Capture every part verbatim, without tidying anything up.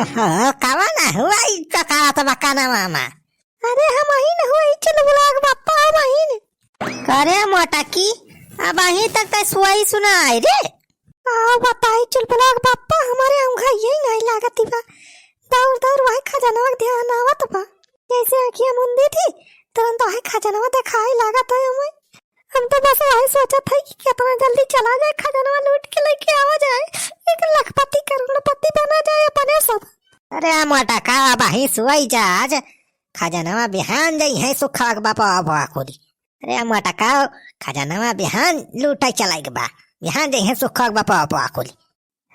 हो, कवन हुआ ई चकारा तबका ना मामा? अरे हमहिन हुआ ई चुलबुलाक बापा, हमहिन। करे मोटकी, अबहीं तक तै सुआई सुनाई रे। आओ बताई चुलबुलाक बापा, हमरे अँघाई यही नाहीं लागत बा। दौर दौर वही खजनवा के ध्यान आवत बा। जैसे अँखिया मुंदी थी, तुरंत वही खजनवा देखाई लागत है हमें। हम तो बस वही सोचत है कि कितना जल्दी चला जाए, खजनवा लूट के लेके आवा जाए, एक लखपति करोड़पति बना जाए अपने सब। अरे मोटका, अबहीं सुआई जा, आज खजनवा बिहान जइहैं सुखवा के बापा, बापा खुदी। अरे मोटका, खजनवा बिहान लूटे चलाइ के बा, बिहान जइहैं सुखवा के बापा, बापा खुदी।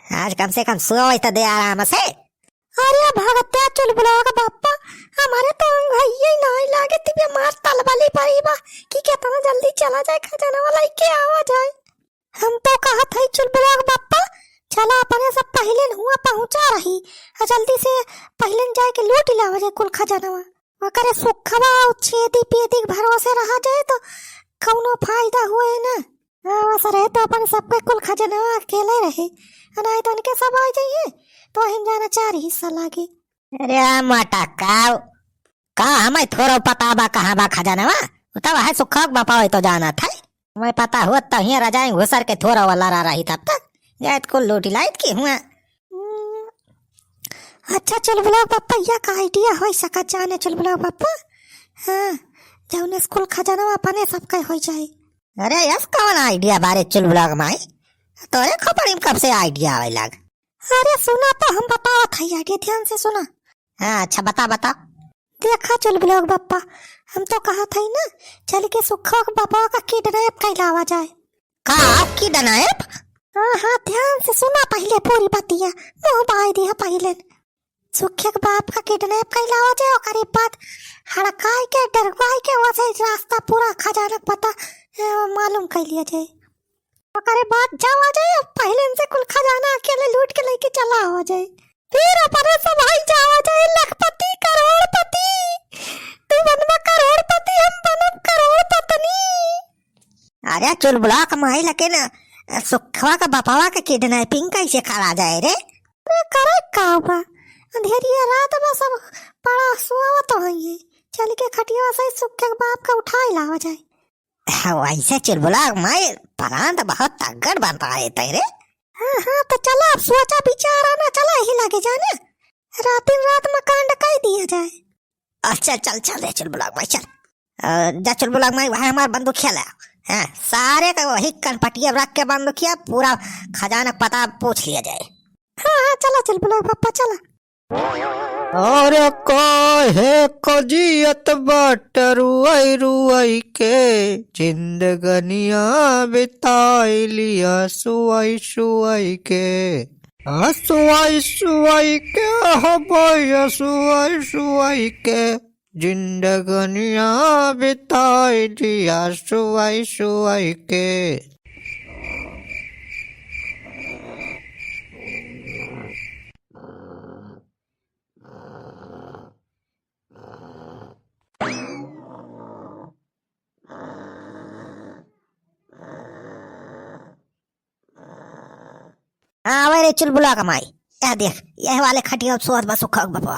आज कम से कम सोए तो दे आराम से। अरे भगत्या चुलबुलावा का बापा, हमरे तो अँघाई नाहीं लागे, तिबे मार तलबली पड़ी बा कि कितना जल्दी चला जाए, खजनवा लेके आवा जाए। हम तो कहत हई चुलबुलावा का बापा, चला अपने सब पहिले हुआँ पहुँचा रही, और जल्दी से पहिले जाए के लूट लावा जाए कुल खजनवा। ओकरे सुखवा और छेदी पेदी के भरोसे रहा जाए तो कौनो फायदा हुए ना। हाँ, वैसे रहे तो अपन सबके कुल खजनवा अकेले रहे, नाहीं तो उनके सब आ जाइए, तो हम जाना चार हिस्सा लागे। अरे मोटका, का हमें थोरो पता बा कहाँ बा खजनवा? वो तो वह सुखवा के बापा होई तो जानत है। हमें पता हुआ तो हियाँ रजाई घुसर के थोरा वाला रहा रही तब तक। जाइत कुल लूटी लाइत की हुआ। हम्म, अच्छा चुलबुलावा बापा, या का idea होई सकत जाने चुलबुलावा बापा? हाँ, जौने से कुल खजनवा अपने सबके होई जाए। अरे यस, कौन idea बारे चुलबुलावा माई? तोरे खोपड़ी में कब से idea आवे लाग? अरे सुना तो हम बतावत हई idea, ध्यान से सुना। हाँ, अच्छा बता, बता। देखा चुलबुलावा बापा, हम तो कहत हई ना, चल के सुखवा के बापा का kidnap कइलावा जाए। का kidnap? हाँ, हाँ, ध्यान से सुना पहिले पूरी बतिया, मुँह बाई दिया पहिले। सुखे के बाप का kidnap कइलावा जाए, ओकरे बाद हड़काई के, डरवाई के, वैसे रास्ता पूरा खजाना के पता, ए, मालूम कइ लिया जाए। ओकरे बाद जावा जाए, पहिले से कुल खजाना अकेले लूट के लेके चला आवा जाए। फिर अपने सब आई जावा जाए लखपति, करोड़पति। तू बनबा करोड़पति, हम बनब करोड़पत्नी। अरे चुलबुलावा के माई, लेकिन सुखवा का बापवा के kidnapping कैसे करा जाए रे? अरे करे का बा, अंधेरिया रात बा, सब पड़ा सोवत होइए, चल के खटिया से सुखे के बाप का उठाई लावा जाए। हाँ, वैसे चुलबुलावा के माई, plan तो बहुत तगड़ बनता है तेरे। हाँ, हाँ, तो चला अब सोचा विचारा ना, चला यही लागे जाने। रातिन रात में कांड कइ दिया जाए। अच्छा, चल, चल रे चुलबुलावा के माई, चल। अ, जा चुलबुलावा के माई, वहाँ हमार बंदूकिया ले। हाँ, सारे का वही कनपटिया रख के बंदूकिया, पूरा खजाना पता पूछ लिया जाए। हाँ, हाँ, चला चुलबुलावा के बापा, चला। अरे काहे क जियत बाट रुआई रुआई के, जिंदगनिया बिताई लिया सुआई सुआई के। आ सुआई सुआई के, हो बोया सुआई सुआई के, जिंदगनिया बिताई लिया सुआई सुआई के। हाँ, आवे रे चुलबुलावा के माई। यह देख, यह वाले खटिया सोवत बा सुखवा के बपवा।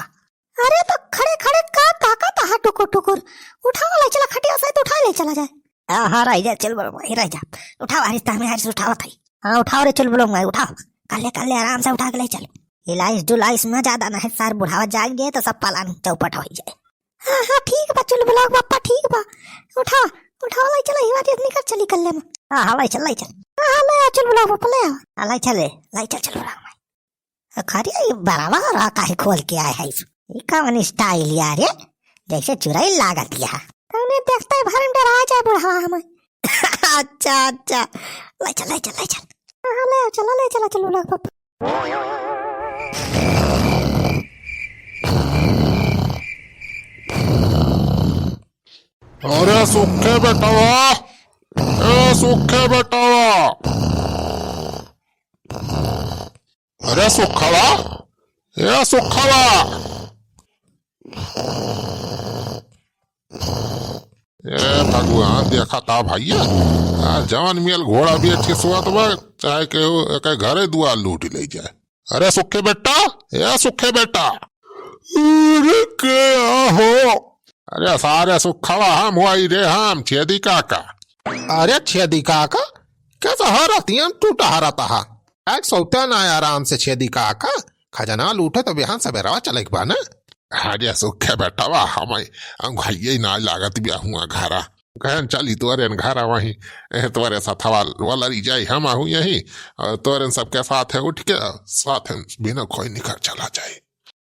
अरे तो खड़े खड़े का ताकत हा टुकुर टुकुर? उठावा ले चला खटिया से, तो उठा ले चला जाए। हाँ, हाँ, रह जा चुलबुलावा के माई, रह जा। उठावा, रिश्ता में हार से उठावत है। हाँ, उठावा रे चुलबुलावा के माई, उठावा। कर ले, कर ले, आराम से उठा के ले चल। हिलाइस डुलाइस ना ज्यादा, नहीं सार बुढ़ावा जाग जाए तो सब पालान चौपट होइ जाए। हाँ, हाँ, ठीक बा, चुलबुलावा के बापा, ठीक बा। उठावा, उठावा, लाई चला, हिवा देख निकर चली कल्ले में। हाँ, हाँ, लाई चल, लाई चल। हाँ, हाँ, ले आ, चुलबुलावा के बापा, ले आ। हाँ, लाई चल रे, लाई चल, चुलबुलावा के माई। खरिया, ये बरावा रहा काहे खोल के आए है? ये कौन style यार, ये जैसे चुराई लागत या। तौने देखते भर में डरा जाए बुढ़ावा हमें। अच्छा, अच्छा, लाई चल, लाई चल, लाई चल। हाँ, हाँ, ले आ, चला, ले चला, चुलबुलावा के बापा। अरे सुखे बेटवा, ए सुखे बेटवा। अरे सुखवा, ए सुखवा। ए भगवान, देखा ता भैया, आ जवन मेल घोड़ा बेच के सोवत बा, चाहे केहू एके घरे दुआर लूट ले जाए। अरे सुखे बेटा, ए सुखे बेटा। अरे के आहो? अरे सारे सुखवा हम हुआई रे हम, छेदी काका। अरे छेदी काका, कैसा हरतियन टूटा हरता हा? एक सोता ना आराम से छेदी काका, खजाना लूटे तो बिहान सबेरवा चले के बा ना। अरे सुखे बेटवा, हमें अंघाइये ना लागत बिया हुआ घरा। कहन चली तोरे घरा वहीं, ए, तोरे साथ हवा वाला रही जाई, हम आहू यहीं, और तोरे सबके साथ है उठ के, साथ है बिना कोई निकर चला जाए।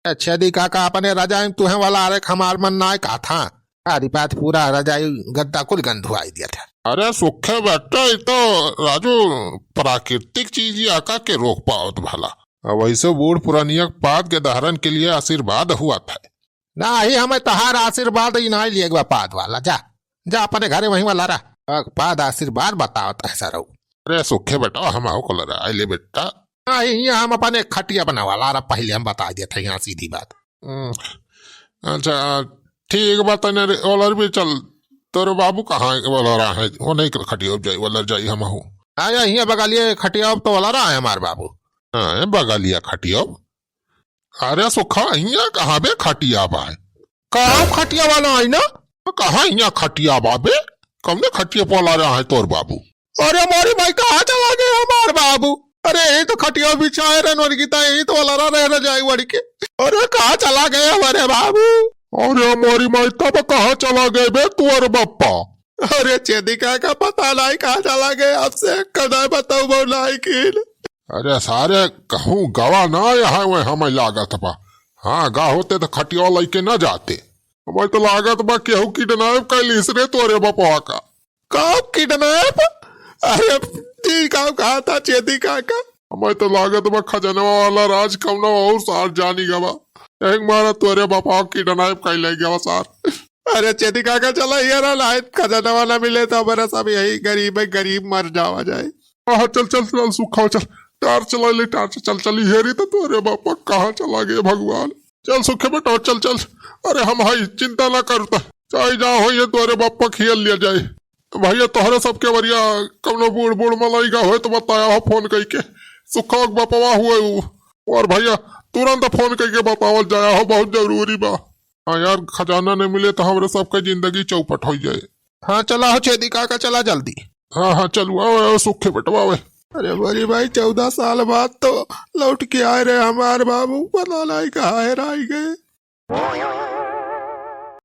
ए, छेदी काका अपने रजाई में तुहे वाला, अरे हमार मन ना कहा था। आदि पात पूरा रजाई गद्दा कुल गंधुआई दिया था। अरे सुखे बेटा, ये तो राजू प्राकृतिक चीज ही आका के रोक पावत भला। अब वैसे बूढ़ पुरानिया के पाद के दहरन के लिए आशीर्वाद हुआ था। नाही, हमें तहार आशीर्वाद ही नाही लिए बा पाद वाला। जा, जा अपने घरे वहीं वाला रह। पाद आशीर्वाद बतावत है सरऊ। अरे सुखे बेटा, हम आओ को लड़ा ले बेटा। नाही, यहाँ हम अपने खटिया बना वाला रहा, पहले हम बता दिया था यहाँ सीधी बात। हम्म, अच्छा, ठीक बा, तने रे, ओलर भी चल। तोरे बाबू कहाँ है? ओलर आहे, वो नहीं कर खटिया जाई, ओलर जाई हम आहू। आया, यहाँ बगलिए खटिया तो ओलर आहे हमार बाबू। हाँ, बगलिया खटिया। अरे सुखा, हियाँ कहाँ बे खटिया बा? कहाँ खटिया वाला है ना? कहाँ हियाँ खटिया बा बे? कौने खटिया पला रहा है तोर बाबू? अरे मोरी माई, कहाँ चला गए हमार बाबू? अरे यही तो खटिया बिछाए रहन वनकी ता, यही तो वाला रह रजाई वड़ी के। अरे कहाँ चला गए हमारे बाबू? अरे मोरी माई, तब कहाँ चला गए बे तोर बप्पा? अरे छेदी काका, पता नाही कहाँ चला गए, आपसे कदा बताऊ बो नाही कीन। अरे सारे कहूँ गवा ना आया है वह हमें लागत बा। हाँ, गा होते तो खटिया लइके ना जाते। हमें तो लागत बा केहू किडनैप कैलिस रे तोरे बपवा का। का किडनैप? अरे ठीक काम कहा था छेदी काका। हमें तो लागत बा खजनवा वाला राज कौनो और सार जानी गवा। यही मारा तोरे बपवा किडनैप कैले गवा सार। अरे छेदी काका, चला यार, लाइत खजाना वाला मिले तो हमारा सब यही गरीब है, गरीब मर जावा जाए। हाँ, चल, चल, चल, सुखा, चल, टार्च चला ले, टार्च, चल, चल, हेरी तो तोरे बापा कहाँ चला गए भगवान। चल, सुखे बेटा, चल, चल। अरे, हम हाई, चिंता ना करता। चाहे जहाँ हो, ये तोरे बापा खियल लिया जाए। भैया, तोहरे सबके वरिया कौनो बूढ़, बूढ़ मलाई का होए तो बताया हो फोन कइके। सुखा के बापवा हुए उ। और भैया, तुरंत फोन कइके बतावल जाया हो, बहुत जरूरी बा। हाँ यार, खजाना नहीं मिले तो हमरे सबके जिंदगी चौपट हो जाए। हाँ, चला हो छेदी काका, चला जल्दी। हाँ, हाँ, चलू, आओ, आओ, सुखे बेटवा, आओ। अरे बड़ी भाई, चौदह साल बाद तो लौट के आए रहे हमार बाबू, पता नहीं कहाँ हेराई गए।